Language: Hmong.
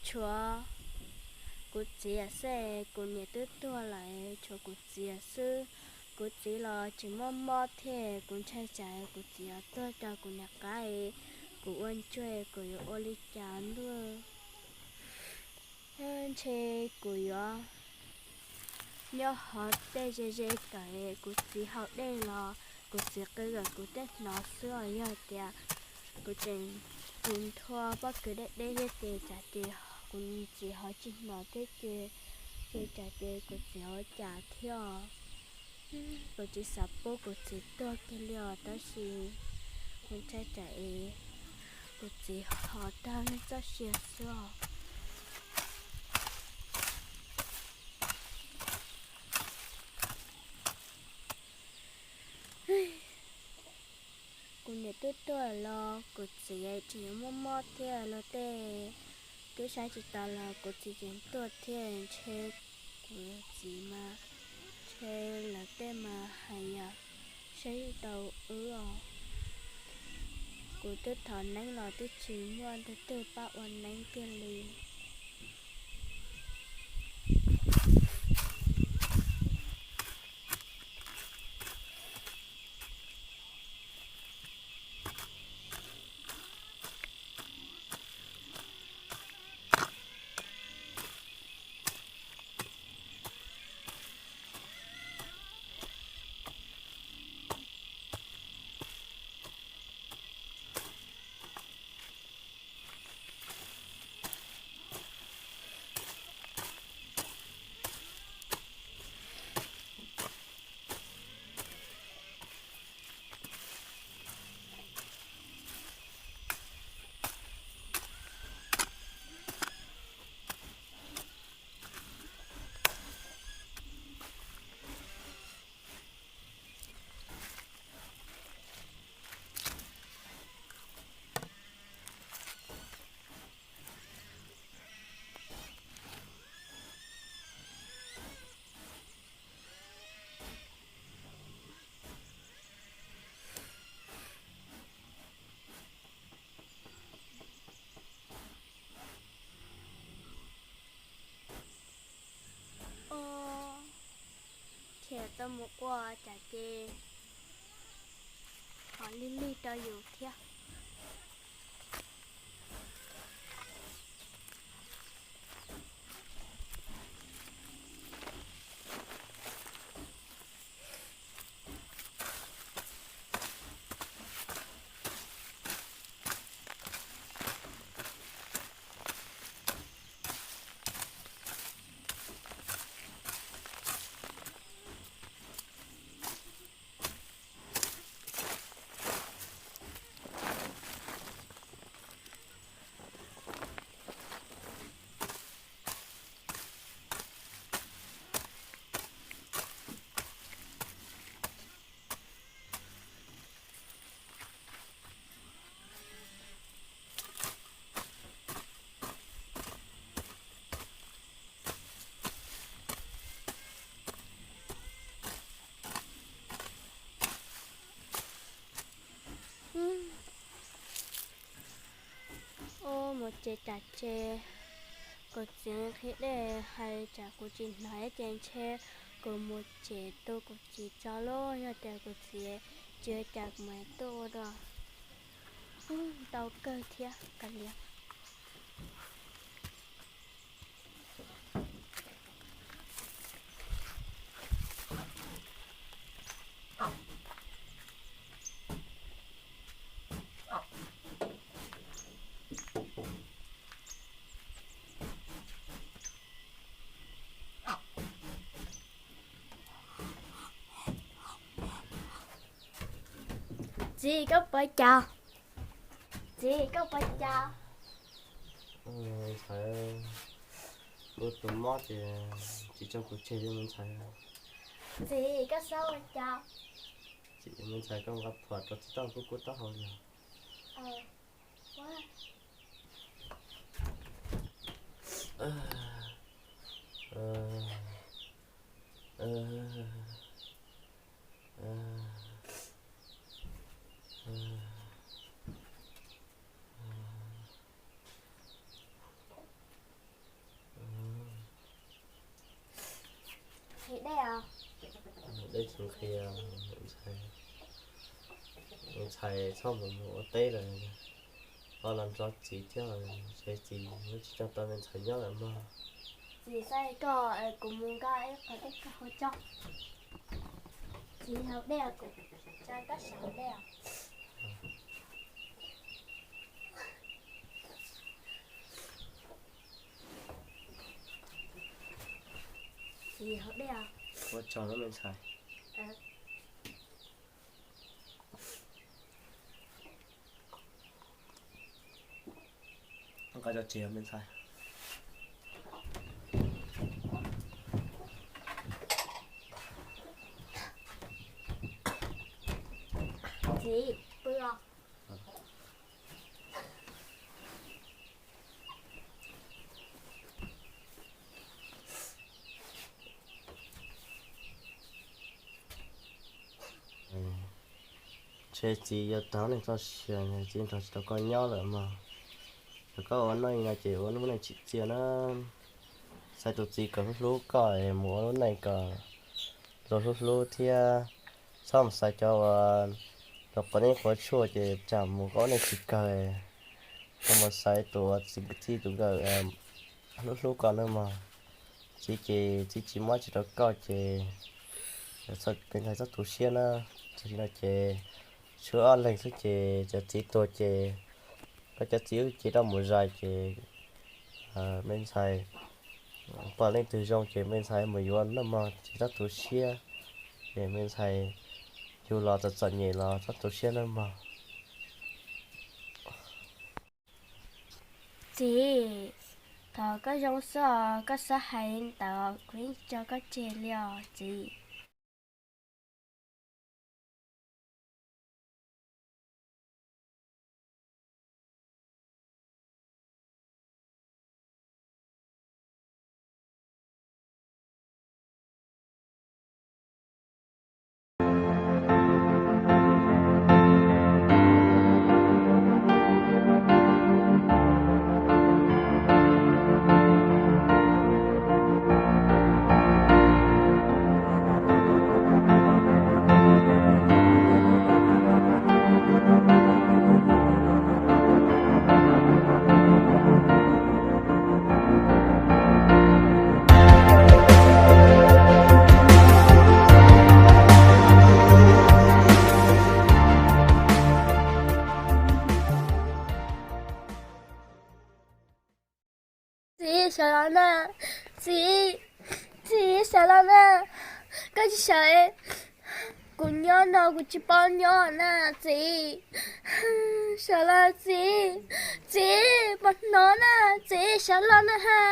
Tshuav kuv txiv xwb, kuv niam twb tuag lawm, tshuav kuv txiv xwb. Kuv txiv los tseem muaj mob thiab, kuv ntshai tsam kuv txiv tuag rau kuv niam qab, kuv ua ntsuag kuv yuav ua li cas ntuj. Ntshe kuv yuav nyob hauv tej ze ze kom kuv txiv haus dej los kuv txiv qw kom kuv tej hnov xwb os. Yog tias kuv tseem tsis nthua pob kws deb deb thiab ces tsam ces kuv txiv ho tsis hnov thiab ces, ces tsam ces kuv txiv ho cas thiab os. Kuv tsis xav pub kuv txiv tuag kiag li os, tab sis kuv ntshai tsam es kuv txiv ho tag txoj sia xwb os. Kuv niam twb tuag los kuv txiv tseem yuav muaj mob thiab, luag tej twb saib tsis taus los kuv txiv tseem tuag thiab. Ntshe kuv txiv mas, ntshe lawv tej mas hais yam saib tsis taus wb os. Kuv twb thov neeb los twb tsis muaj tus twg pab ua neeb kiag li. Khiav tau mus ua cas ces ho lig lig rau yus thiab. Ua mus tsev tas tsev, kuv txiv qhib dej hais tsam kuv tsis hnov ces ntshe kuv mus tsev tu kuv txiv tso lauj, yog tias kuv txiv tsis ua cas kuv mam tuaj ua dua. Tau kawg thiab kav liam. Txiv, koj puas cas? Txiv, koj puas cas? Ntxhais, muaj tus mob ces tsis tso kuv tseg li mus ntxhais. Txiv, koj xob ua cas? Txiv, mus ntxhais koj nqa phuam rau txiv toj kub kub taub hau li. Dej tsis nqhis, ntxhais txhob mus ua teb lawm, koj los nrog txiv thiab, txiv tsis tso tau me ntxhais nyob lawm mog. Txiv, kuv mus nqa ib qho teb koj hau tso. Txiv, hau dej, kuv tsa koj sawv dej. Txiv, hau dej. Ua tsaug me ntxhais. Nqa tso tsev me ntxhais. Txiv, pw os. Ntshe txiv yuav tag neej txoj sia, txiv nrog tsis tau koj nyob lawm mog. Yog koj ua neej no ces ua lub neej tsim txiaj na. Xaiv tus txiv kom hlub hlub koj es mus ua lub neej kom luag hlub hlub thiab. Txhob mus xaiv cov uas luag quav yeeb quav tshuaj ces tsam mus koj ua neej tsis kawg. Koj mus xaiv tus uas txiv kwv tij tus nkawm hlub hlub koj nawb mog. Txiv ces txiv tsis muab tsis rau koj ces me ntxhais txhob tu siab na. Tam sim no ces tshuav ob leeg xwb ces cov txiv tuag ces koj cov txiv wb ces rov mus zais ces me ntxhais pom leej twg zoo ces me ntxhais mus yuav nawb mog, tsis txhob tu siab. Ces me ntxhais yug los txom txom nyem los txhob tu siab nawb mog. Txiv, thov koj zoo xwb os, koj xav hais li ntawd kuv yeej tso koj tseg li os txiv. Txiv, sawv los na. Txiv, txiv, sawv los na. Koj tsis sawv, kuv nyob no kuv tsis paub nyob na txiv. Sawv los txiv, txiv, puas hnov na txiv, sawv los na ha.